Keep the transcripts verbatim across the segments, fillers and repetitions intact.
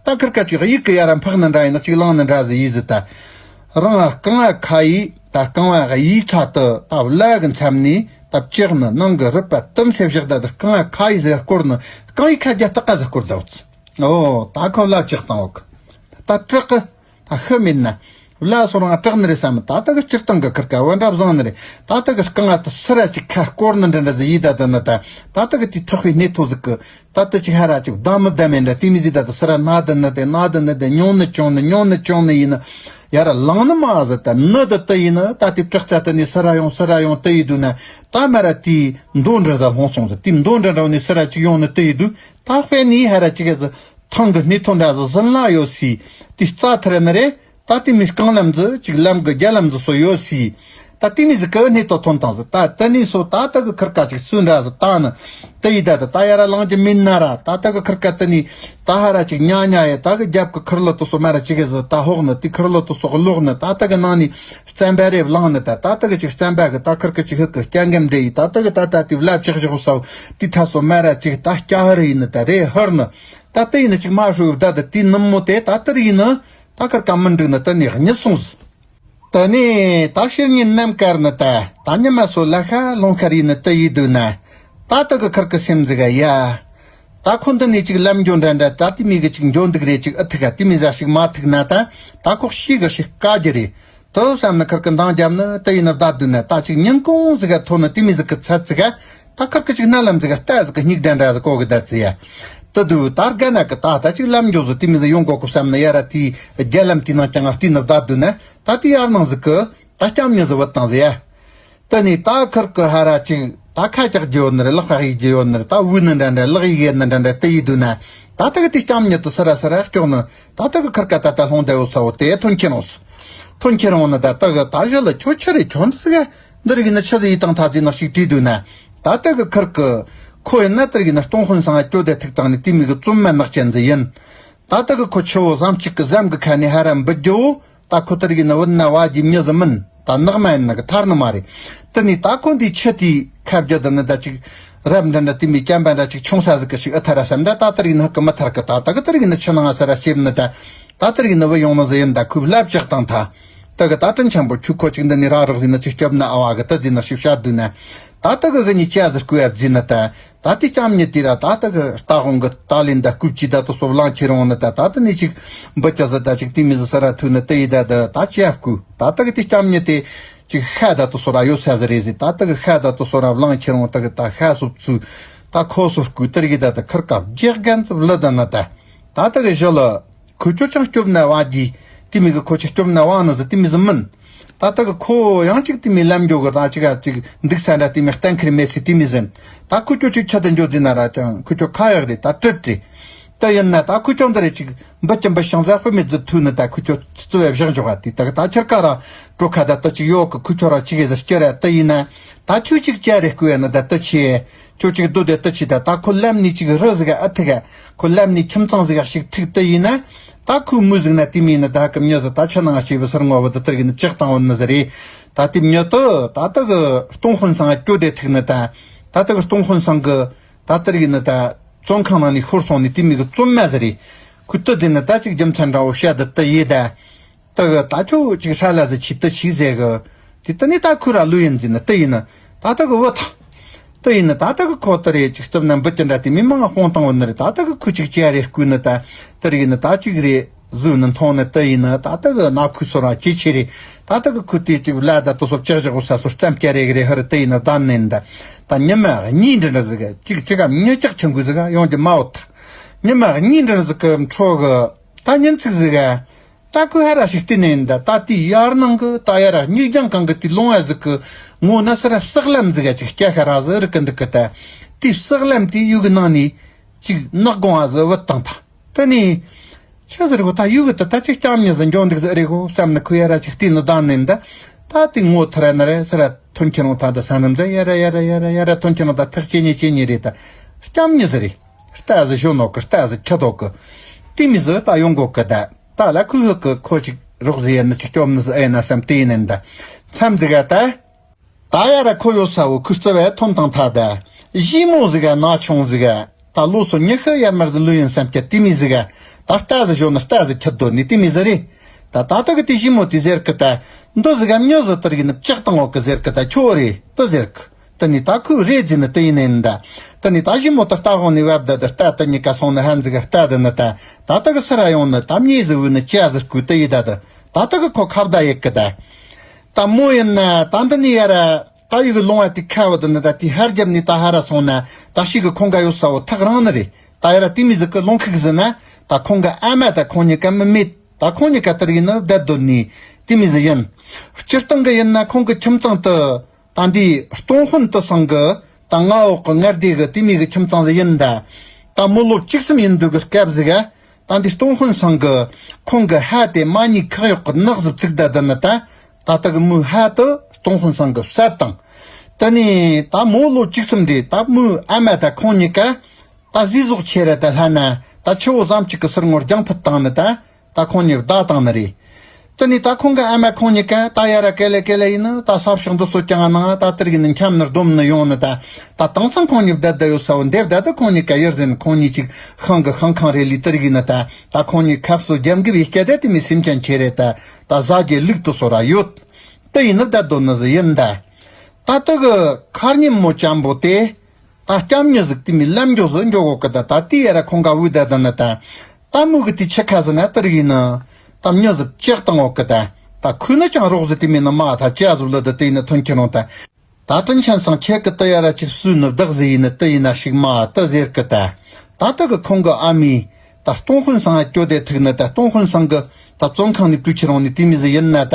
ད་ཁིར་ཀ་ཅིག་གཡུག་གི་ཡར་འཕག་ནི་འདྲ་ཡིན་ན་ཅིག་ལངས་ནི་འདྲ་ཟིག་ཡིན་ཟིག་ད། རང་རྐང་བ་ཁ་ཡིས་ད་རྐང་བ་གཡས་ཚ་དུ་ད་བླ་གི་མཚམས་ནས་ད་ལྕགས་ནི་ནང་གི་རུས་པ་དུམ་སེ་བཞག་ད་ད་རྐང་བ་ཁ་ཡིས་ཟིག་བསྐོར་ནི། རྐང་བའི་ཁ་རྒྱ་སྟག་ག་ཟིག་བསྐོར་ད་འོ་ཙི། ཨོ་ད་ཁོ་བླ་ལྕགས་བཏང་འོག་ད་དྲག་གི་ད་ཤི་མེད་ན། བླ་སོ་རང་དྲག་ནི་རེད་བསམ་མི་ད་ལྟ་གི་སྤྱིར་བཏང་གི་ཁིར་ཀ་བ་འདྲ་བཟང་ནི་རེད། ད་ལྟ་གི་རྐང་བ་དུ་སི་ར་ཅིག་ཁ་བསྐོར་ནི་འདྲ་འདྲ་ཟིག་ཡིས་ད་ད་ནི་ད། ད་ལྟ་གི་དེ་ཐག་པའི་སྣེ་ཐོ་ཟིག་གི་ད་ལྟ་ཅིག་ཧ་ར་ཅིག་བདག་མི་བདམ་མེད་འདྲ་དེ་མི་ཟིག་ད་ད་སི་ར་ན་ད་ནི་དེ་ན་ད་ནི་དེ་ཉུང་ནི་ཅུང་ནི་ཉུང་ནི་ཅུང་ནི་ཡིན་ནི། ཡ་ར་ལངས་ནི་མ་ཟིག་ད་ནི་ད་ད་ཡིན་ནི་ད་དེ་དྲག་རྩ་ད་ནི་སི་ར་ཡོང་སི་ར་ཡོང་ད་ཡིས་དུ་ན། ད་མ་ར་དེ་མདོ་འདྲ་འདྲ་ལྷུང་སོང་ཟིག་དེ་མདོ་འདྲ་འདྲ་ནི་སི་ར་ཅིག་ཡོང་ནི་ད་ཡིས་དུ། ད་དཔེ་ནི་ཧ་ར་ཅིག་ག་ཟིག་ཐང་གི་སྣེ་ཐོ་འདྲ་ཟིག་ཟིན་ལ་ཡོད་སི། དེ་རྩ་ཐར་ནི་རེད། ད་དེ་མི་རྐང་ལམ་ཟིག་ཅིག་ལམ་གི་རྒྱ་ལམ་ཟིག་སོ་ཡོད་སི། ད་དེ་མི་ཟིག་གི་སྣེ་ཐོ་ཐོན་བཏང་ཟིག་ད་དེ་ནས་སོ་ད་ལྟ་གི་ཁིར་ཀ་ཅིག་སུ་འདྲ་ཟིག་ད་ནི་དེ་ཡི་ད་ད་ད་ཡ་ར་ལངས་ཀྱི་མིན་ན་ར། ད་ལྟ་གི་ཁིར་ཀ་དེ་ནས་ད་ཧ་ར་ཅིག་ཉ་ཉ་ཡི་ད་གི་རྒྱབ་གི་ཁིར་ལོ་དུ་སོ་མ་ར་ཅིག་གི་ཟིག་ད་ཧོག་ནི་དེ་ཁིར་ལོ་དུ་སོ་གི་ལོག་ནི། ད་ལྟ་གི་ནང་ནས་རྩམ་པ་རེབ་ལངས་ནི་ད། ད་ལྟ་གི་ཅིག་རྩམ་པ་གི་ད་ཁིར་ཀ་ཅིག་ཧུ་གི་སྐྱ་འགེམ་འདྲེ་ཡི་ད་ལྟ་གི་ད་ད་དེ་བླ་ཕྱག་བཞག་སོ་དེ་ཐ་སོ་མ་ར་ཅིག་ད་སྐྱ་ཧར་ཡིན་ནི་ད་རེ་ཧར་ནི། ད་དེ་ཡིན་ནི་ཅིག་མ་ཧྲུ་ད་ད་དེ་ནུབ་མོ་དེ་ད་དེར་ཡིན་ནི། ད་ཁིར་ཀ་མི་འགྲིག་ནི་དེ་ནས་གཉིད་སོང་ཟིག་དེ་ནས་ད་ཕྱིར་ཉིན་ནམ་དཀར་ནི་ད་ད་ཉི་མ་སོ་ལ་ཤ་ལོང་ཤར་ཡིན་ནི་དེ་ཡིས་དུས་ན། ད་དེ་གི་ཁིར་ཀི་སེམས་ཟིག་ག་ཡ། ད་ཁོ་འདི་ནས་ཅིག་ལམ་འགྱོ་འདྲ་འདྲ་ད་དེ་མི་གི་ཅིག་འགྱོ་འདུག་རེད་ཅིག་ཨི་ཐུག་ག་དེ་མི་ཟ་ཞིག་མ་ཐུག་ན་ད། ད་ཁོག་ཤི་གི་ཤི་དཀའ་རྒྱུ་རེད། དེ་བསམ་ནི་ཁིར་ཀི་འདང་རྒྱབ་ནི་དེ་ཡིན་ནི་བདའ་དུས་ན་ད་ཅིག་ཉིན་གུང་ཟིག་ག་ཐོན་ནི་དེ་མི་ཟིག་གི་ཚད་ཟིག་ག་ད་ཁིར་ཀི་ཅིག་སྣ་ལམ་ཟིག་ག་རྟ་ཟིག་གི་སྙིག་འདྲ་འདྲ་ཟིག་གོ་གི་ད་ཙི་ཡ། དེ་དུས་ད་རྒན་ན་གི་ད་ད་ཅིག་ལམ་འགྱོ་ཟིག་དེ་མི་ཟིག་ཡོང་གོ་གི་བསམ་ནི་ཡ་ར་དེའི་རྒྱ་ལམ་དེའི་ནང་ཀྱང་ང་བལྟས་ནི་བདའ་དུས་ན་ད་དེ་ཡར་ནང་ཟིག་གི་ད་སྐྱམ་ཉི་ཟིག་བུད་བཏང་ཟིག་ཡ། དེ་ནས་ད་ཁིར་ཀི་ཧ་ར་ཅིག་ད་ཁ་ལྕགས་རྒྱུ་ཡོད་ནི་རེད། ལག་ཧ་ཡིག་རྒྱུ་ཡོད་ནི་རེད། ད་བུད་ནི་འདྲ་འདྲ་ལག་ཡིག་ཡེད་ནི་འདྲ་འདྲ་དེ་ཡིས་དུས་ན། ད་ད་གི་དེ་སྐྱམ་ཉི་དེ་སི་ར་སི་ར་སྐྱོག་ནི། ད་ད་གི་ཁིར་ཀ་ད་ད་ལྷུང་བསྡད་ཡོད་ས་བོ་དེ་ཐོན་ཁྱེར་འོང་ཟིག་ཐོན་ཁྱེར་འོང་ནི་ད་ད་གི་ད་གཞི་ལ་ཁྱོད་ཆི་རེད་ཁྱོད་འདི་ཟིག་ག་འདི་རིག་ནི་ཆི་ཟིག་ཡིས་བཏང་ཐ་ཟིག་ནག་ཞིག་བྲིས་དུས་ན། ད་ད་གི་ཁིར་ཀི་ཁོ་ཡིན་ན་དེ་རིག་ནི་སྟོང་དཔོན་སང་ང་གྱོད་དེ་ཐུག་བཏང་ནི་དེ་མི་གི་བཙུན་མ་ནག་ཅན་ཟིག་ཡིན། ད་ལྟ་གི་ཁོ་ཆུ་བོ་ཟམ་གཅིག་གི་ཟམ་གི་ཁ་ནས་ཧ་ར་འབུད་རྒྱུ། ད་ཁོ་ལྟར་གི་ནི་བུད་ན་བ་གི་མྱི་ཟིག་མིན། ད་ནག་མ་ཡིན་ན་གི་ཐར་ནི་མ་རེད། དེ་ནས་ད་ཁོ་འདིའི་ཆུ་དེའི་ཁ་བརྒྱུད་དུ་ནི་ད་ཅིག་རབ་འདྲ་འདྲ་དེ་མི་སྐྱམ་པ་འདྲ་ཅིག་ཆུང་ས་ཟིག་གི་ཞིག་ཨི་ཐར་ར་བསམ། ད་ད་ལྟར་གི་ནི་ཧ་གི་མི་ཐར་གི་ད་ད་གི་ལྟར་གི་ནི་ཆུ་ནང་ས་ར་ཞེབ་ནི་ད། ད་ལྟར་གི་ནི་བུད་ཡོང་ནི་ཟིག་ཡིན། ད་ཁོས་བླ་བཅག་བཏང་ཐ། ད་གི་ད་དྲིན་ཆེན་པོ་ཁྱོད་ཁོ་ཅིག་འདི་ནས་ར་རོགས་ཟིན་ན་ཅིག་སྐྱོབ་ན་ཨ་བ་གི་ད་ཟིན་ན་ཞིག་བཤད་དུས་ན། ད་ད་གི་གི་ནི་ཅི་ཟིག་སྐུ་ཡབ་ཟིན་ན་ད། ད་དེ་སྐྱམ་ཉི་དེ་ར་ད་ད་གི་རྟ་དབང་གི་ད་ལིན་ད་སྐུ་ཅི་ད་དུ་སོབ་ལང་ཁྱེར་འོང་ནི་ད། ད་ད་ནི་ཅིག་འབུ་ཅི་ཟི་ད་ཅིག་དེ་མི་ཟི་ས་ར་ཐུག་ནི་ད་ཡི་ད་ད་ད་ཅི་ཡ་སྐུ་ད་ད་གི་དེ་སྐྱམ་ཉི་དེ་ཅིག་ཤ་ད་དུ་སོ་ར་ཡོད་ས་ཟི་རེད་ཟི། ད་ད་གི་ཤ་ད་དུ་སོ་ར་ལང་ཁྱེར་འོང་ད་གི་ད་ཤ་སོབ་ཚུ་ད་ཁོ་སོ་སྐུ་ད་རི་གི་ད་ད་ཁར་ཀ་བརྒྱག་རྒན་ཚབ་ལི་ད་ན་ད། ད་ད་གི་ཞི་ལི་ཁུ་ཅོ་ཅང་སྐྱོབ་ན་བ་གི་དེ་མི་གི་ཁོ་ཅིག་སྐྱོབ་ན་བ་ནི་ཟི་དེ་མི་ཟི་མིན། ད་ལྟ་གི་ཁོ་ཡང་ཅིག་དེ་མི་ལམ་འགྱོ་གི་ད་ཅིག་ག་ཅིག་འདུག་ས་འདྲ་དེ་མི་གཏན་འཁེལ་མེད་སི་དེ་མི་ཟིན། ད་ཁུ་ཅོ་ཅིག་ཆ་དེ་འགྱོ་དེ་ན་ར་ཅང་ཁུ་ཅོ་ཁ་ཡག་རེད་ད་ཀྲིད་རེད། ད་ཡིན་ན་ད་ཁུ་ཅོ་འདི་རེད་ཅིག་འབུ་ཅི་འབུ་ཤང་ཟ་ཧུ་མི་ཛི་ཐུ་ནི་ད་ཁུ་ཅོ་ཙི་བའི་བཞག་འཇོག་ག་དེ་ད་ད་ཁྱེར་ཀ་ར་གྲོ་ཁ་ད་ད་ཅིག་ཡོག་གི་ཁུ་ཅོ་ར་ཅིག་གི་ཟི་སྐྱེ་ར་ད་ཡིན་ན། ད་ཁྱོད་ཅིག་ཅ་རེ་སྐུ་ཡ་ནི་ད་ད་ཆེ། ཁྱོད་ཅིག་སྡོད་དེ་ལྟ་ཆི་ད་ད་ཁོ་ལམ་ནས་ཅིག་རི་ཟིག་ཨ་ཐིག་ག་ཁོ་ལམ་ནས་ཁྱིམ་ཚང་ཟིག་ཞིག་ཐིག་ཏུ་ཡིན་ན། ད་ཁོའི་མུ་ཟིག་ན་དེ་མིན་ནི་ད་ཧ་གི་མྱི་ཟིག་ད་ཆ་ནང་སྐྱེས་བུ་སར་ངོ་བོ་དུ་དར་གི་ནི་ལྕགས་བཏང་བོ་ནི་ཟི་རེད། ད་དེ་མྱི་དུ་ད་ད་གི་སྟོང་དཔོན་སང་ང་སྐྱོ་དེ་ཐིག་ནི་ད། ད་ད་གི་སྟོང་དཔོན་སང་གི་ད་དར་གི་ནི་ད་བཙོན་ཁང་ནང་ནས་ཤོར་སོང་ནི་དེ་མི་གི་བཙོན་མ་ཟི་རེད། ཁོ་དུ་དེ་ནི་ད་ཅིག་རྒྱུ་མཚན་འདྲ་བོ་བཤད་དུ་དུ་ཡེ་ད། ད་གི་ད་ཁྱོད་ཅིག་ཧྲ་ལ་ཟི་ཆི་ཏི་ཆིག་ཟེ་གི། དེ་ད་ནི་ད་ཁུ་ར་ལུ་ཡིན་ཟི་ནི་ཏི་ཡིན་ནི། ད་ད་གི་བུ་ཐ། ཏི་ཡིན་ནི་ད་ད་གི་ཁོ་ཏི་རེ་ཅིག་རྩིབ་ན་འབུ་ཅི་འདྲ་དེ་མི་མང་ང་སྤོང་བཏང་བ་ནི་རེད། ད་ད་གི་ཁུ་ཅིག་ཅི་ཡ་རེ་སྐུ་ནི་ད། ཏི་རེ་ཡིན་ནི་ད་ཅིག་རེ་ཟུ་ནི་མཐོང་ནི་ཏི་ཡིན་ནི་ད་ད་གི་ན་ཁུ་སོ་ར་ཅི་ཆི་རེ། ད་ད་གི་ཁུ་ཏི་ཅིག་ལ་ད་ཏི་སོ་ཅག་ཅག་གོ་ས་སོ་རྩམ་སྐྱ་རེ་གི་རེ་ཧ་རི་ཏི་ཡིན་ནི་ད་ནི་ནི་ད། ད་ཉི་མ་གཉིས་འདྲི་འདྲི་ཟི་གི་ཅིག་ཅིག་ག་མྱི་ཅག་ཆང་གུ་ཟི་ག་ཡོང་གི་མ་འོ་ད། ཉི་མ་གཉིས་འདྲི་ཟི་གི་འཕྲོ་གི་ད་ཉིན་ཚིག་ཟི་ག་ད་ཁོས་ཧ་ར་ཞིག་བལྟས་ནས་ཡིན་ད། ད་དེའི་ཡར་ནང་གི་ད་ཡ་ར་སྙིགས་རྒྱང་གང་གི་དེའི་ལུང་བ་ཟིག་གི་ངོ་ན་སི་ར་བསགས་ལམ་ཟིག་ག་ཅིག་སྐྱ་ཤ་ར་ཟི་རི་ཀི་འདུག་གི་ད། དེའི་བསགས་ལམ་དེའི་ཡུག་གི་ནང་ནས་ཅིག་ནག་དགོང་བ་ཟི་བུད་བཏང་ད། དེ་ནས་ཆི་ཟེར་གོ་ད་ཡུག་གི་ད་ད་ཅིག་སྐྱམ་ཉི་ཟི་འགྱོ་འདུག་ཟི་རེད་གོ་བསམ་ནི་ཁོས་ཡ་ར་ཅིག་བལྟས་ནི་ད་ནས་ཡིན་ད། ད་དེ་ངོ་ཐ་ར་ན་ར་སི་ར་ཐོན་ཁྱེར་འོང་ད་ད་ས་ནམ་ད་ཡ་ར་ཡ་ར་ཡ་ར་ཡ་ར་ཐོན་ཁྱེར་འོང་ད་ཐག་ཅེ་ཉེ་ཅེ་ཉེ་རེད་ད། སྐྱམ་ཉི་ཟི་རེད། རྟ་ཟི་ཞོ་ནོག་གི་རྟ་ཟི་ཁྱི་དོག་གི། དེ་མི་ཟི་ད་ཡོང་གོ་གི་ད། ད་ལ་ཁུ་ཧུ་ཀི་ཁོ་ཅིག་རོགས་ཟེར་ཡ་ནི་ཅིག་སྐྱོབ་ནི་ཟི་ཨེ་ན་བསམ་དེ་ཡིན་ནི་འདི། མཚམས་ཟི་ག་ད། ད་ཡ་ར་ཁོ་ཡོད་ས་བོ་ཁུ་རྩི་བས་ཐོན་དང་ཐ་ད། ཞི་མོ་ཟི་ག་ན་ཆུང་ཟི་ག་ད་ལོ་སོ་ཉི་ཤུ་ཡར་མར་ཟི་ལུ་ཡིན་བསམ་གྱི་དེ་མི་ཟི་ག་ད་རྟ་ཟིག་ཞོན་ནི་རྟ་ཟིག་ཁྱེར་འདོད་ནི་དེ་མོ་ཟིག་རེད། ད་ད་ལྟ་གི་དེ་ཞི་མོ་དེ་ཟེར་གི་ད། འདི་ཟིག་ག་མྱི་ཟིག་དེ་རིགས་ནི་ལྕགས་བཏང་འོག་གི་ཟེར་གི་ད། ཁྱོད་རེད་དེ་ཟེར་གི། དེ་ནི་ད་ཁོས་རེད་ཟེར་ནི་དེ་ཡིན་ནི་ད། དེ་ནི་ད་ཞི་མོ་དེ་རྟ་དབང་ནས་བབས་ད་དེ། རྟ་དེ་གཉིས་ཀ་སོང་ནི་ཧན་ཟིག་ག་རྟ་དེ་ནི་ད། ད་ལྟ་གི་སི་ར་ཡོང་ནི་ད་མྱི་ཟིག་བུད་ནི་ཅི་ཟིག་སྐུ་དེ་ཡིན་ད་དེ། ད་ལྟ་གི་ཁོ་ཁ་བརྡ་ཡེད་གི་ད། ད་མོ་ཡིན་ན་ད་འདི་ནི་ཡ་ར། ད་ཡི་གི་ལུང་བ་དེ་ཁ་བ་དེ་ནི་ད་དེ་ཧར་རྒྱབ་ནས་ད་ཧ་ར་སོང་ན་ད་ཤི་གི་ཁོང་ག་ཡོད་ས་བོ་ཐག་རིང་ནི་རེད། ད་ཡ་ར་དེ་མོ་ཟིག་གི་ལུང་ཁུག་ཟིན་ན་ད་ཁོང་གི་ཨ་མ་ད་ཁོང་གཉིས་ཀ་མི་མེད། ད་ཁོང་གཉིས་ཀ་དེ་རིགས་ནི་བསྡད་སྡོད་ནི་དེ་མོ་ཟིག་ཡིན། སྤྱིར་བཏང་གི་ཡིན་ན་ཁོང་གི་ཁྱིམ་ཚང་དེ་ད་འདི་སྟོང་དཔོན་དེ་ཚང་གི་ད་མངའ་འོག་གི་མངའ་སྡེ་གི་དེ་མོ་གི་ཁྱིམ་ཚང་ཟིག་ཡིན་ད། ད་མོ་ལོ་བཅུ་གསུམ་ཡིན་དུས་གི་སྐབས་ཟིག་ག་ད་འདི་སྟོང་དཔོན་ཚང་གི་ཁོང་གི་ཕ་དེ་མ་ཉེས་ཁག་གཡོག་གི་ནག་ཟིག་བཙུགས་ད་དེ་ནི་ད། ད་ལྟ་གི་མོའི་ཕ་དེ་སྟོང་དཔོན་ཚང་གིས་བསད་བཏང་། དེ་ནས་ད་མོ་ལོ་བཅུ་གསུམ་རེད། ད་མོའི་ཨ་མ་ད་ཁོང་གཉིས་ཀ་ད་ཟས་ཟོག་ཆེ་ར་ད་ལྷ་ན་ད་ཆུ་བོ་ཟམ་གཅིག་གི་ཟུར་ངོ་རྒྱང་ཕུད་བཏང་ནི་ད། ད་ཁོང་གཉིས་བདག་བཏང་ནི་རེད། དེ་ནས་ད་ཁོང་གི་ཨ་མ་ཁོང་གཉིས་ཀ་ད་ཡ་ར་ག་ལེ་ག་ལེ་ཡིན་ནི་ད་ས་ཕྱོགས་འདི་ཚོ་རྐྱང་ནང་ད་དེ་རིགས་ནི་འཁྱམ་ནི་སྡོམ་ནི་ཡོང་ནི་ད། ད་དེང་སང་ཁོང་གཉིས་བསྡད་བསྡད་ཡོད་ས་བོ་འདེབས་བསྡད་ད། ཁོང་གཉིས་ཀ་ཡར་ཟིན་ཁོང་གཉིས་ཅིག་ཤང་གི་ཤང་ཁང་རེད་ལི་དེ་རིགས་ཡིན་ནི་ད། ད་ཁོང་གཉིས་ཁབ་སོ་རྒྱབ་འགེབས་ཡི་སྐད་ད་དེ་མོ་སེམས་ཅན་ཆེ་རེད་ད། ད་ཟ་རྒྱུ་ལུག་དེ་ཚོ་ར་ཡོད། དེ་ཡིན་ནི་བསྡད་སྡོད་ནི་ཟིག་ཡིན་ད། ད་དེ་གི་ཁ་ཉིན་མོ་ཅམ་པོ་དེ། ད་སྐྱམ་མྱི་ཟིག་དེ་མོ་ལམ་འགྱོ་ཟིག་འགྱོ་གོ་གི་ད། ད་དེ་ཡ་ར་ཁོང་ག་བུད་ད་དེ་ནི་ད། ད་མོ་གི་དེ་ཆི་ཁ་ཟིག་ན་དེ་རིགས་ཡིན་ནི། ད་མྱི་ཟིག་ལྕགས་བཏང་འོག་གི་ད། ད་ཁུ་ནི་ཅང་རོགས་ཟིག་དེ་མོ་ནི་མ་ད་ཅི་ཟིག་ལི་ད་དེ་ནི་ཐོན་ཁྱེར་རུང་ད། ད་དྲིན་ཆེན་སང་ཁྱེད་ཀི་དེ་ཡ་ར་ཅིག་སུས་ནི་བདག་ཟིག་ཡིན་ནི་དེ་ཡིན་ན་ཞིག་མ་དེ་ཟེར་གི་ད། ད་དེ་གི་ཁོང་གི་ཨ་མས་ད་སྟོང་དཔོན་ཚང་ང་གྱོད་དེ་ཐུག་ནི་ད། སྟོང་དཔོན་ཚང་གི་ད་བཙོན་ཁང་ནས་བྲོས་ཁྱེར་རུང་ནི་དེ་མོ་ཟིག་ཡིན་ན་ད།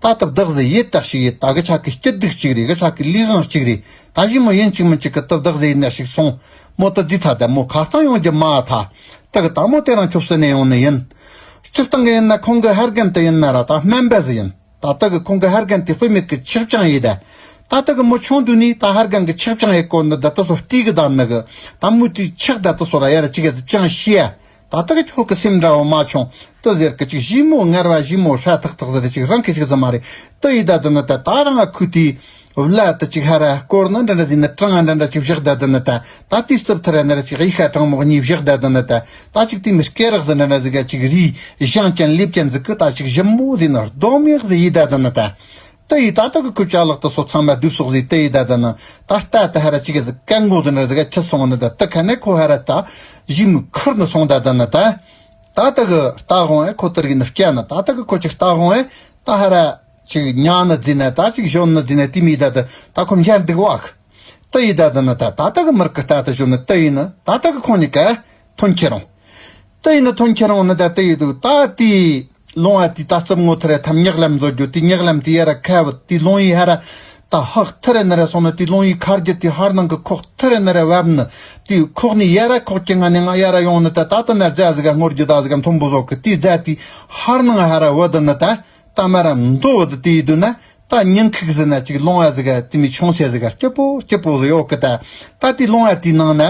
ད་ད་བདག་ཟིག་ཡེད་ད་ཞིག་ཡེད་ད། གི་ཆ་གི་སྐྱིད་སྡུག་གཅིག་རེད། གི་ཆ་གི་ལས་བཟང་གཅིག་རེད། ད་ཞི་མོ་ཡིན་གཅིག་མིན་གཅིག་གི་ད་བདག་ཟིག་ཡེད་ན་ཞིག་སོང་། མོ་ད་རྫི་ཐ་ད་མོ་ཁ་རྩང་ཡོང་རྒྱུ་མ་ཐ། ད་གི་ད་མོ་དེ་རང་ཁྱོད་སུ་ནས་ཡོང་ནི་ཡིན། སྤྱིར་བཏང་གི་ཡིན་ན་ཁོང་གི་ཕ་རྒན་དེ་ཡིན་ན་ར་ད་སྨན་པ་ཟིག་ཡིན། ད་ད་གི་ཁོང་གི་ཕ་རྒན་དེ་དཔེ་མེད་གི་ཆག་ཅང་ཡེད་ད། ད་ད་གི་མོ་ཆུང་དུས་ནས་ད་ཕ་རྒན་གི་ཆག་ཅང་ཡེད་གོ་ནི་ད། ད་སོ་བལྟས་གི་ད་ནི་གི་ད་མོ་དེ་ཆག་ད་ད་སོ་ར་ཡ་ར་ཅིག་གི་ཅང་ཤི་ཡ། ད་ལྟ་གི་ཁྱོད་ཀྱི་སེམས་འདྲ་བོ་མ་བྱུང་། དེ་ཟེར་གི་ཅིག་ཞི་མོ་ངར་བ་ཞི་མོ་ཧྲ་ཐག་ཐག་ཟེར་ཅིག་རང་གི་ཅིག་ཟེར་མ་རེད། དེ་ཡི་ད་དེ་ནི་ད་ད་རང་ང་ཁུ་དེ་བླ་དེ་ཅིག་ཧ་ར་སྐོར་ནི་འདྲ་འདྲ་ཟིན་ནི་གྲང་ང་འདྲ་འདྲ་ཅིག་བཞག་ད་དེ་ནི་ད། ད་དེ་རྩིབ་ཐེར་ནི་ར་ཅིག་གཡུ་ཁ་གྲང་མོ་གཉིས་བཞག་ད་དེ་ནི་ད། ད་ཅིག་དེ་མི་སྐེ་རགས་ཟིན་འདྲ་འདྲ་ཟིག་ག་ཅིག་རི་ཞང་ཅན་ལེབ་ཅན་ཟིག་གི་ད་ཅིག་ཞིམ་མོ་ཟིན་ནི་སྡོམ་ཡག་ཟིག་ཡི་ད་དེ་ནི་ད། དེ་ཡི་ད་ལྟ་གི་ཁོའི་ཅ་ལག་དེ་སོ་ཚང་མ་བསྡུས་སོགས་ཟིག་དེ་ཡི་ད་དེ་ནི་ད་རྟ་དེ་ཧ་ར་ཅིག་གི་ཟིག་ཀན་གོ་ཟིག་ནི་ཟིག་ག་ཁྱི་སོང་ནི་ད། དེ་ཁ་ནས་ཁོ་ཧ་ར་ད་ཞི་མོ་ཁུར་ནི་སོང་ད་དེ་ནི་ད། ད་ལྟ་གི་རྟ་དབང་ཨེ་ཁོ་དེ་རིགས་ནི་སྐྱ་ནི། ད་ལྟ་གི་ཁོ་ཅིག་རྟ་དབང་ཨེ་ད་ཧ་ར་ཅིག་ཉག་ནི་ཟིན་ནི་ད། ཅིག་ཞོན་ནི་ཟིན་ནི་དེ་མི་ད་དེ་ད་ཁོ་འཇར་འདུག་བ། དེ་ཡི་ད་དེ་ནི་ད། ད་ལྟ་གི་མར་གི་རྟ་དེ་ཞོན་ནི་དེ་ཡི་ནི་ད་ལྟ་གི་ཁོང་གཉིས་ཀ་ཐོན་ཁྱེར་རུང་། དེ་ཡི་ནི་ཐོན་ཁྱེར་རུང་ནི་ད་དེ་ཡི་འདུག་ད་དེ། ལུང་བ་དེ་ད་རྩིབ་ངོ་ཐེར་ཐམ་ཉག་ལམ་བཟོ་རྒྱུ་དེ། ཉག་ལམ་དེ་ཡ་ར་ཁ་བུད་དེ་ལུང་ཡི་ཧ་ར་ད་ཧག་ཐེར་ནི་ར་སོང་ནི་དེ། ལུང་ཡི་ཁ་རྒྱུ་དེ་ཧར་ནང་གི་ཁོག་ཐེར་ནི་ར་བབ་ནི་དེ། ཁོག་ནི་ཡ་ར་ཁོག་གི་ང་ནི་ང་ཡ་ར་ཡོང་ནི་ད། ད་ད་ན་རྫ་ཟིག་ག་སྔོ་རྒྱུ་ད་ཟིག་ག་མཐོན་པོ་བཟོ་གི་དེ་རྫ་དེ་ཧར་ནང་ཧ་ར་བུད་ནི་ད། ད་མ་ར་མདོ་བུད་དེ་ཡི་དུ་ན་ད་ཉིན་ཁུག་ཟིན་ན་ཅིག་ལུང་བ་ཟིག་ག་དེ་མི་ཆུང་སེ་ཟིག་ག་སྐྱིད་པོ་སྐྱིད་པོ་ཟིག་ཡོད་གི་ད། ད་དེ་ལུང་བ་དེ་ནང་ན།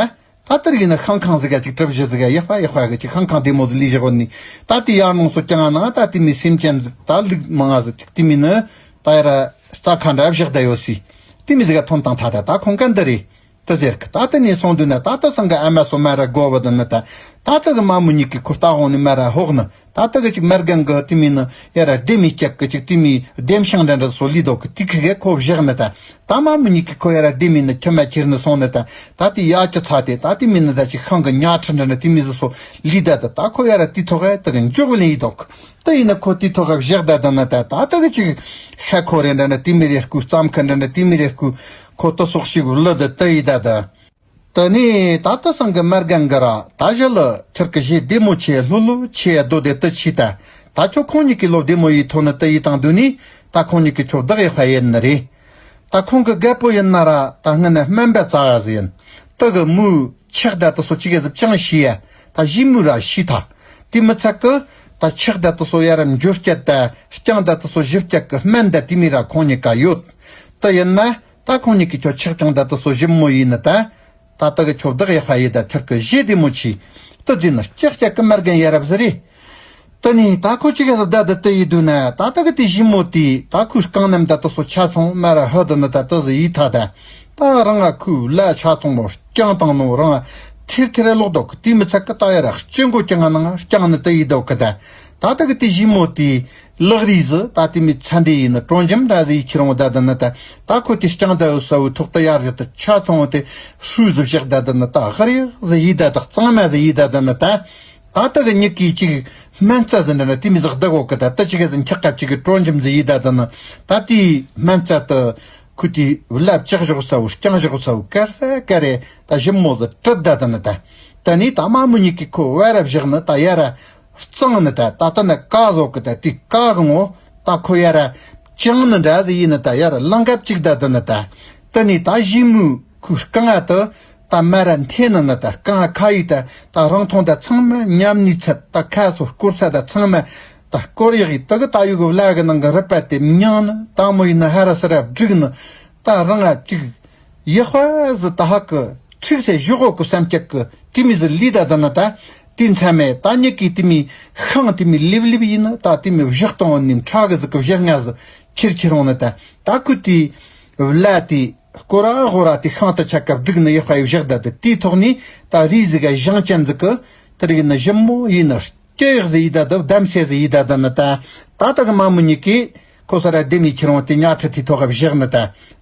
ད་དེར་ཡིན་ན་ཤང་ཁང་ཟིག་ག་ཅིག་གྲུབ་གཞི་ཟིག་ག་ཡག་པ་ཡག་པ་གི་ཅིག་ཤང་ཁང་བདེ་མོ་ཟིག་ལས་བཞག་ནི། ད་དེ་ཡར་ནང་སོ་རྐྱང་ནང་ད་དེ་མི་སེམས་ཅན་ཟིག་ད་ལུག་མང་ང་ཟིག་ཅིག་དེ་མི་ནི་ད་ཡ་ར་རྩྭ་ཁ་འདྲ་བཞག་ད་ཡོད་སི། དེ་མི་ཟིག་ག་ཐོན་དང་ཐ་ད་ད་ཁོང་ཀ་འདི་རེད་དེ་ཟེར་གི། ད་དེ་ནས་སོང་དུས་ན་ད་ད་སང་གི་ཨ་མ་སོ་མ་ར་དགོ་བ་དེ་ནི་ད། ད་དེ་གི་མ་མོ་གཉིས་ཀྱི་ཁུ་རྟ་འོང་ནི་མ་ར་ཧོག་ནི། ད་ལྟ་གི་ཅིག་མ་རྒན་གི་དེ་མིན་ནི་ཡ་ར་ལྡེ་མིག་སྐྱག་གི་ཅིག་དེ་མི་ལྡེམ་ཤིང་འདྲ་འདྲ་སོ་ལི་དོག་གི་དེ་ཁི་གེ་ཁོ་བཞག་ནི་ད། ད་མ་མོ་གཉིས་ཀྱི་ཁོ་ཡ་ར་ལྡེ་མིན་ནི་ཁྱི་མ་ཁྱེར་ནི་སོང་ནི་ད། ད་དེ་ཡ་ཅི་ཚ་དེ་ད་དེ་མིན་ནི་ད་ཅིག་ཤང་གི་ཉ་ཁྲི་འདྲ་འདྲ་དེ་མི་ཟི་སོ་ལི་ད་ད། ད་ཁོ་ཡ་ར་དེ་ཐོག་ག་ད་གི་འཇོག་ལེན་ཡི་དོག་ད་ཡིན་ན་ཁོ་དེ་ཐོག་ག་བཞག་ད་ད་ན་ད། ད་ད་གི་ཅིག་ཤ་ཁོ་རེ་འདྲ་འདྲ་དེ་མི་རེ་སྐུ་རྩམ་ཁ་འདྲ་འདྲ་དེ་མི་རེ་སྐུ་ཁོ་ད་སོག་ཤིག་ལི་ད་ད་ཡི་ད་ད། དེ་ནས་ད་ལྟ་སང་གི་མ་རྒན་གི་ར་ད་གཞི་ལ་ཁྱེར་གི་གཞི་བདེ་མོ་ཆེ་ལྷོད་ལྷོད་ཆེ་རྡོ་དེ་དུ་ཆི་ད། ད་ཁྱོད་ཁོང་གཉིས་ཀྱི་ལོ་བདེ་མོ་ཡི་ཐོག་ནི་དུ་ཡི་དང་དུ་ནི་ད་ཁོང་གཉིས་ཀྱི་ཁྱོད་བདག་ཡག་པ་ཡིན་ནི་རེད། ད་ཁོང་གི་རྒད་པོ་ཡིན་ན་ར་ད་སྔ་ན་སྨན་པ་ཙག་ཡ་ཟི་ཡིན། དུ་གི་མོའི་ཆག་ད་དུ་སོ་ཅི་གེ་ཟི་ཅང་ཤི་ཡ། ད་གཞི་མོ་ར་ཤི་ཐ། དེ་མི་ཚད་གི་ད་ཆག་ད་དུ་སོ་ཡ་ར་འཇུ་སྐྱ་ད་རྐྱང་ད་དུ་སོ་ཞིབ་སྐྱ་གི་སྨན་ད་དེ་མི་ར་ཁོང་གཉིས་ཀ་ཡོད། དུ་ཡིན་ན། ད་ཁོང་གཉིས་ཀྱི་ཁྱོད་ཆག་ཅང་ད་དུ་སོ་ཞིབ་མོ་ཡིན་ནི་ད། ད་ལྟ་གི་ཁྱོད་བདག་ཡག་པ་ཡི་ད་ཐེར་གི་གཞི་བདེ་མོ་ཆི། དུ་རྫི་ནི་སྐྱག་སྐྱག་གི་མ་རྒན་ཡ་རབས་ཟི་རེད། དུ་ནི་ད་ཁོ་ཅི་ག་ཟི་བདའ་དུ་དུ་ཡི་དུ་ན་ད་ལྟ་གི་དེ་ཞི་མོ་དེ་ད་ཁོའི་རྐང་རྣམས་ད་དུ་སོ་ཆ་ཚང་མ་ར་ཧུ་དུ་ནི་ད་དུ་ཟི་ཡི་ཐ་ད། ད་རང་ང་ཁོའི་ལ་ཆ་ཚང་མོ་རྐྱང་བཏང་ནོ་རང་ང་ ཐེར་ཐེར་ལོག་འདུག་གི། དེ་མི་ཚད་གི་ད་ཡར་ར་སྤྱི་མགོ་རྐྱང་ནང་རྐྱང་ནི་དེ་ཡི་འདུག་གི། ད་ད་ད་གི་དེ་ཞི་མོ་དེ་ལག་རིས་ཟི་ད་དེ་མི་ཚད་འདི་ཡིན་ནི་གྲོ་འཇམ་འདྲ་ཟི་ཡི་ཁྱེར་འོང་ད་ད་ནི་ད། ད་ཁོ་དེ་རྐྱང་ད་ས་བུ་ཐོག་ད་ཡར་གི་ད་ཆ་ཚང་བོ་དེ་ཧྲུའུ་ཟི་བཞག་ད་ད་ནི་ད་ཧ་རི་ཟི་ཡི་ད་ད་གཙང་མ་ཟི་ཡི་ད་ད་ནི་ད། ད་ད་གི་མྱིག་གིས་ཅིག་སྨན་རྩྭ་ཟི་འདྲ་ན་དེ་མི་ཟི་བདག་འོག་གི་ད་ད་ཅིག་གི་ཟི་འཁྱག་ཀ་ཅིག་གི་གྲོ་འཇམ་ཟི་ཡི་ད་ད་ནི་ད་དེ་སྨན་རྩྭ་ད། ཁུ་དེ་བླ་ལྕགས་ཞོག་ས་བུ་རྐྱང་ཞོག་ས་བུ་དཀར་ས་དཀར་རེ་ད་ཞིབ་མོ་ཟི་བྲིད་ད་ད་ནི་ད། ད་ནི་ད་མ་མོ་གཉིས་ཀྱི་ཁོ་བ་ར་བཞག་ནི་ད་ཡ་ར་གཙང་ནི་ད་ད་ད་ནི་ཀ་ཟོག་གི་ད་དེ་ཀ་གི་ངོ་ད་ཁོ་ཡ་ར་བཅང་ནི་འདྲ་ཟི་ཡིན་ནི་ད་ཡ་ར་ལང་ཀ་བཅུག་ད་ད་ནི་ད། ད་ནི་ད་ཞི་མོ་ཁུ་རྐང་ང་ད་ད་མ་ར་འཐེན་ནི་ནི་ད་རྐང་ང་ཁ་ཡི་ད་ད་རང་མཐོང་ད་ཚང་མ་ཉམས་ནི་ཚད་ད་ཁ་སོ་སྐོར་ས་ད་ཚང་མ། ད་སྐོར་ཡག་གི་ད་གི་ད་ཡུ་གི་བླ་གི་ནང་གི་རི་པ་དེ་མྱང་ནི་ད་མོ་ཡིན་ན་ཧ་ར་ས་ར་བསྒྲིགས་ནི་ད་རང་ང་ཅིག་ཡག་པ་ཟི་ད་ཧ་གི་ཁྲིག་སེ་བཞུགས་འོག་གི་བསམ་སྐྱག་གི་དེ་མི་ཟི་ལི་ད་ད་ནི་ད་དེ་མཚན་མེད་ད་མྱིག་གི་དེ་མི་ཤང་དེ་མི་ལིབ་ལིབ་ཡིན་ནི་ད་དེ་མི་བཞག་གཏོང་ནི་ཁྲག་གི་ཟི་གི་བཞག་ང་ཟི་ཁྱེར་ཁྱེར་འོང་ནི་ད་ད་ཁུ་དེ་བླ་དེ་སྐོར་ར་ཧོ་ར་དེ་ཤང་ད་ཆ་སྐབས་བསྒྲིགས་ནི་ཡག་པ་ཡི་བཞག་ད་དེ་དེའི་ཐོག་ནི་ད་རི་ཟི་ག་ཞང་ཅན་ཟི་གི་ད་རིག་ནི་ཞིབ་མོ་ཡིན་ནི། སྐྱེ་ཡག་ཟི་ཡི་ད་དུ་བདམ་སེ་ཟི་ཡི་ད་ད་ནི་ད། ད་ད་གི་མ་མོ་གཉིས་ཀྱིས་ཁོ་ས་ར་ལྡེ་མི་ཁྱེར་འོང་དེ་ཉ་ཁྲི་དེ་ཐོག་ག་བཞག་ནི་ད།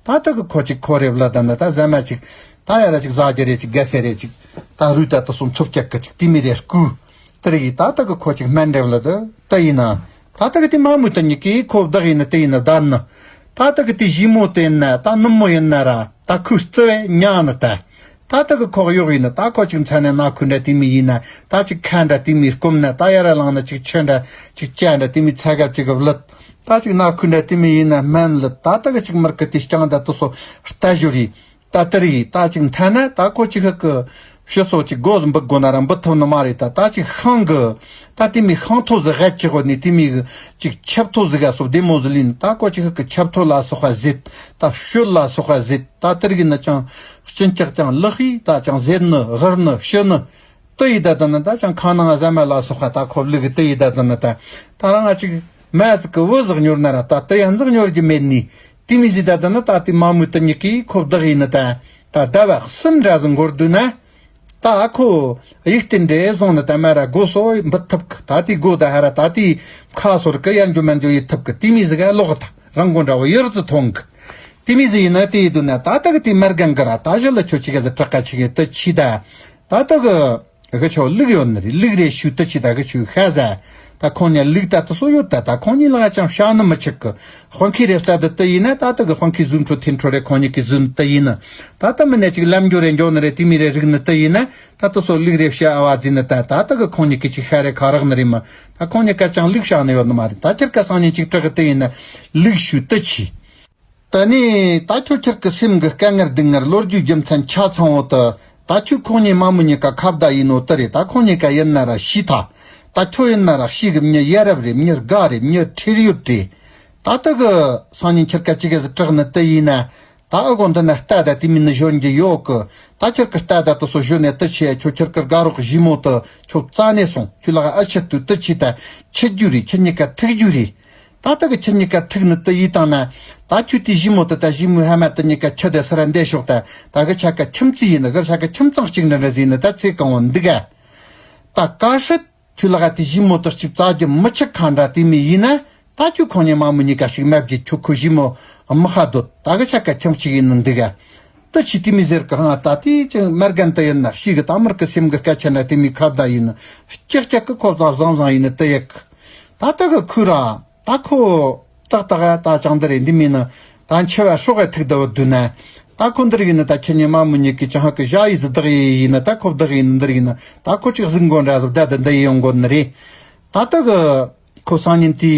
ད་ད་གི་ཁོ་ཅིག་ཁོ་རེ་བླ་ད་ནི་ད་ཟ་མ་ཅིག་ད་ཡ་ར་ཅིག་ཟ་རྒྱུ་རེ་ཅིག་དགའ་སེ་རེ་ཅིག་ད་རུས་ད་ད་སོང་ཚུབ་ཀྱག་གི་ཅིག་དེ་མི་རེ་སྐུ། དེ་རིག་ད་ད་གི་ཁོ་ཅིག་སྨན་འདྲེ་བླ་ད་ད་ཡིན་ན། ད་ད་གི་དེ་མ་མོ་ད་གཉིས་ཀྱིས་ཁོ་བདག་ཡིན་ནི་དེ་ཡིན་ན་བདར་ནི། ད་ད་གི་དེ་ཞི་མོ་དེ་ཡིན་ན་ད་ནུབ་མོ་ཡིན་ན་ར་ད་ཁུ་རྩི་བས་ཉག་ནི་ད། ད་ལྟ་གི་ཁོག་གཡོག་ཡིན་ན་ད་ཁོ་ཅིག་མཚན་ནས་ནག་ཁུ་འདྲ་དེ་མི་ཡིན་ན་ད་ཅིག་ཁ་འདྲ་དེ་མི་སྐོམ་ན་ད་ཡ་ར་ལངས་ན་ཅིག་ཆུ་འདྲ་ཅིག་ཅ་འདྲ་དེ་མི་ཚ་ག་ཅིག་གི་བླུད། ད་ཅིག་ནག་ཁུ་འདྲ་དེ་མི་ཡིན་ན་སྨན་བླུད། ད་ལྟ་གི་ཅིག་མར་གི་དེ་རྐྱང་འདྲ་དུ་སོ་རྟ་ཞོ་རི་ད་དེ་རི་ད་ཅིག་མཐའ་ན་ད་ཁོ་ཅིག་ཧ་གི་ཕྱི་སོ་ཅིག་སྒོ་འབུད་དགོ་ན་ར་འབུད་ཐུབ་ནི་མ་རེད། ད་ད་ཅིག་ཤང་གི་ད་དེ་མི་ཤང་ཐོ་ཟི་ཧད་ཅིག་གོ་ནི་དེ་མི་གི་ཅིག་ཆབ་ཐོ་ཟི་ག་སོ་བདེ་མོ་ཟི་ལིན། ད་ཁོ་ཅིག་ཧ་གི་ཆབ་ཐོ་ལ་སོགས་པ་ཟེད། ད་ཤོད་ལ་སོགས་པ་ཟེད། ད་དེར་གི་ནི་ཅང་གཅིན་སྐྱག་ཅང་ལག་ཧི་ད་ཅང་ཟེར་ནི་ཧར་ནི་ཕྱི་ནི་དུ་ཡི་ད་དུ་ནི་ད་ཅང་ཁ་ནང་ཟ་མ་ལ་སོགས་པ་ད་ཁོབ་ལི་གི་དུ་ཡི་ད་དུ་ནི་ད་ད་རང་ང་ཅིག་མ་ཟིག་གི་བུ་ཟིག་ཉོར་ན་ར་ད་དུ་ཡང་ཟིག་ཉོར་གི་མེད་ནི་དེ་མི་ཟི་ད་དུ་ནི་ད་དེ་མ་མུ་དུ་ཉི་གི་ཁོབ་བདག་ཡི་ནི་ད་ད་ཟླ་བ་གསུམ་འདྲ་ཟིག་འགོར་དུ་ན་ད་ཁོ་ཡིག་སྟེ་འདྲེ་བཟུང་ནི་ད་མ་ར་སྒོ་སོ་འབུད་ཐུབ་གི། ད་དེ་སྒོ་ད་ཧ་ར་ད་དེ་ཁ་སོར་གི་ཡར་འགྱོ་མ་འགྱོ་ཡི་ཐུབ་གི་དེ་མི་ཟི་ག་ལོག་ད་རང་མགོ་འདྲ་བོ་ཡུར་ཙི་ཐོང་གི་དེ་མི་ཟི་ཡིན་ན་དེ་ཡི་དུ་ན་ད་ད་གི་དེ་མར་གང་གི་ར་ད་ཞི་ལ་ཁྱོད་ཅི་ག་ཟི་དྲག་ག་ཅི་གི་དུ་ཆི་ད། ད་ལྟ་གི་གི་ཆོ་ལུག་ཡོད་ནི་རེད། ལུག་རེ་ཞུ་དུ་ཆི་ད་གི་ཆུ་ཤ་ཟ། ད་ཁོང་ཉ་ལུག་ད་དུ་སོ་ཡོད་ད། ད་ཁོང་ཉི་ལ་ཅང་ཤ་ནི་མི་ཆིག་གི་དཔོན་ཁི་རེ་ས་དུ་དུ་ཡིན་ན་ད་ལྟ་གི་དཔོན་ཁི་ཟུན་ཁྲོ་ཐིན་ཁྲོ་རེ་ཁོང་ཉི་གི་ཟུན་དུ་ཡིན་ན། ད་ལྟ་མི་ནས་ཅིག་ལམ་འགྱོ་རེ་འགྱོ་ནི་རེ་དེ་མི་རེ་རིག་ནི་དུ་ཡིན་ན་ད་དུ་སོ་ལུག་རེ་ཤ་ཨ་བ་ཟིན་ནི་ད། ད་ལྟ་གི་ཁོང་ཉི་གི་ཅིག་ཤ་རེ་ཁ་རག་ནི་རེ་མི། ད་ཁོང་ཉི་ཀ་ཅང་ལུག་ཤ་ནི་ཡོད་ནི་མ་རེད། ད་ཁྱེར་ཀ་སང་ཉིན་ཅིག་དྲག་གི་དུ་ཡིན་ན་ལུག་ཞུ་དུ་ཆི། ད་ནི་ད་ཁྱོད་ཁྱེད་ཀྱི་སེམས་ཀྱི་དཀའ་ངལ་སྡུག་བསྔལ་ལོ་རྒྱུས་རྒྱུ་མཚན་ཆ་ཚང་བོ་དུ་ད་ཁྱོད་ཁོང་གཉིས་མ་མོ་གཉིས་ཀ་ཁ་བརྡ་ཡིན་ནོ་དུ་རེད། ད་ཁོང་གཉིས་ཀ་ཡིན་ན་ར་ཤི་ཐ། ད་ཁྱོད་ཡིན་ན་ར་ཤི་གི་མྱི་ཡ་རབས་རེད། མྱི་དགའ་རེད། མྱི་ཁྲེལ་ཡོད་རེད། ད་ལྟ་གི་སང་ཉིན་ཁྱེད་ཀ་ཅི་ག་ཟི་དྲག་ནི་དུ་ཡིན་ན་ད་ཨ་གོ་འདི་ན་རྟ་ད་དེ་མིན་ནི་གཞོན་གྱི་ཡོད་གི། ད་ཁྱེད་ཀྱི་རྟ་ད་དུ་སོ་གཞོན་ནས་དུ་ཆེ་ཁྱོད་ཁྱེད་ཀྱི་དགའ་རོགས་ཞི་མོ་དུ་ཁྱོད་རྩ་ནས་སོང་ཁྱོད་ལ་ཨ་ཆི་དུ་དུ་ཆི་ད་ཆི་རྒྱུ་རེད། ཁྱེད་གཉིས་ཀ་ཐུག་རྒྱུ་རེད། ད་ལྟ་གི་ཁྱེད་གཉིས་ཀ་ཐུག་ནི་དུ་ཡིས་བཏང་ན། ད་ཁྱོད་དེ་ཞི་མོ་དུ་ད་ཞི་མོའི་ཧ་མ་དུ་གཉིས་ཀ་ཁྱི་དེ་སི་ར་འདས་ཤོག་ད་ད་གི་ཆ་ཀ་ཁྱིམ་རྩིས་ཡིན་ནི་གི་ཆ་ཀ་ཁྱིམ་ཚང་གཅིག་འདྲ་འདྲ་ཟིན་ནི་ད་ཚེ་གང་བོ་འདི་ག་ད་ཀ་ཧྲི་ཁྱོད་ལ་ག་དེ་ཞི་མོ་དུ་གཅིག་བཙལ་རྒྱུ་མི་ཆི་ཁ་འདྲ་དེ་མི་ཡིན་ན། ད་ཁྱོད་ཁོང་གཉིས་མ་མོ་གཉིས་ཀ་ཞིག་མ་བརྗེད་ཁྱོད་ཁོ་ཞི་མོ་མི་ཧ་འདོད་ད་གི་ཆ་ཀ་ཁྱིམ་གཅིག་ཡིན་ནི་འདི་ག་ད་ཆི་དེ་མི་ཟེར་གི་རང་ད་དེ་ཅི་མར་གན་དུ་ཡིན་ན་ཤི་གི་ད་མར་གི་སེམས་གི་སྐད་ཆ་འདྲ་དེ་མི་ཁ་བརྡ་ཡིན་ནི་སྐྱག་སྐྱག་གི་ཁོ་ཚ་བཟང་བཟང་ཡིན་ནི་དུ་ཡག་ད་ལྟ་གི་ཁུ་ར། ད་ཁོ་ཏག་ཏག་ད་ཅང་འདི་རེད། འདི་མིན་ན་ད་འཆི་བ་སྲོག་གི་ཐུག་ད་བ་དུ་ན། ད་ཁོ་འདི་རིག་ཡིན་ན་ད་ཁྱེད་གཉིས་མ་མོ་གཉིས་ཀྱི་ཅང་ཧ་གི་ཞ་ཡི་ཟི་བདག་ཡི་ཡིན་ན་ད་ཁོ་བདག་ཡིན་ན་འདི་རིག་ཡིན་ན་ད་ཁོ་ཅིག་གཟིག་མགོ་འདྲ་ཟི་བདག་ད་འདི་ཡི་ཡོང་མགོ་ནི་རེད། ད་ལྟ་གི་ཁོ་སང་ཉིན་དེ་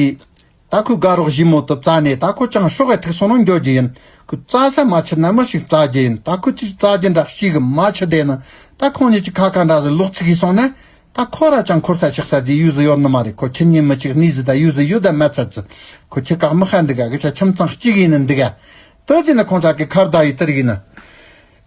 ད་ཁོའི་དགའ་རོགས་ཞི་མོ་དུ་བཙལ་ནས་ད་ཁོ་ཅང་སྲོག་གི་ཐུག་སོང་ན་འགྱོ་རྒྱུ་ཡིན། ཁོ་བཙལ་ས་མ་ཆི་ན་མི་ཞིག་བཙལ་རྒྱུ་ཡིན། ད་ཁོ་ཅིག་བཙལ་རྒྱུ་འདྲ་ཞིག་གི་མ་ཆི་བསྡད་ན་ད་ཁོང་གཉིས་ཀྱི་ཁ་ཁ་འདྲ་ཟི་ལོག་ཚིག་གིས་སོང་ན། ད་ཁོ་ར་ཅང་འཁོར་ས་ཆགས་ས་དེ་ཡུལ་ཟི་ཡོད་ནི་མ་རེད། ཁོ་ཁྱེད་གཉིས་མི་གཅིག་གཉིས་ཟི་ད་ཡུལ་ཟི་ཡོད་ད་མ་ཚད་ཟི། ཁོ་ཁྱེད་ཀ་མི་ཧ་འདི་ག་གི་ཆ་ཁྱིམ་ཚང་གཅིག་ཡིན་ནི་འདི་ག་དོ་ཅི་ན་ཁོང་ཅག་གི་ཁ་བརྡ་ཡི་དེར་ཡིན་ན།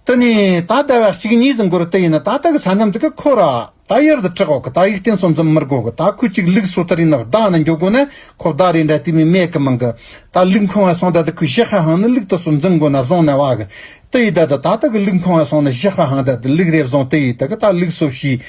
དེ་ནས་ད་ཟླ་བ་གཅིག་གཉིས་ཙམ་འགོར་དེ་ཡིན་ན་ད་ལྟ་གི་ས་མཚམས་དེ་གི་ཁོ་ར་ད་ཡར་དུ་དྲག་འོག་གི་ད་ཡིག་རྟེན་སོ་འཛིན་མི་དགོས་གི། ད་ཁོ་གཅིག་ལུག་སོ་དེ་རིང་ན་བདག་ནི་འགྱོ་དགོས་ན་ཁོ་བདག་རེ་འདྲ་དེ་མི་མེད་གི་མང་གི། ད་ལུག་འཁོན་བ་སོང་ད་དེ་ཁོས་ཞི་ཁ་ཧང་ནི་ལུག་དེ་སོ་འཛིན་དགོས་ན་བཟུང་ན་བ་གི། དེ་ཡི་ད་ད་ད་ལྟ་གི་ལུག་འཁོན་བ་སོང་ན་ཞི་ཁ་ཧང་ད་དེ་ལུག་རེ་བཟུང་དེ་ཡི་ད་གི་ད་ལུག་སོ་བྱས།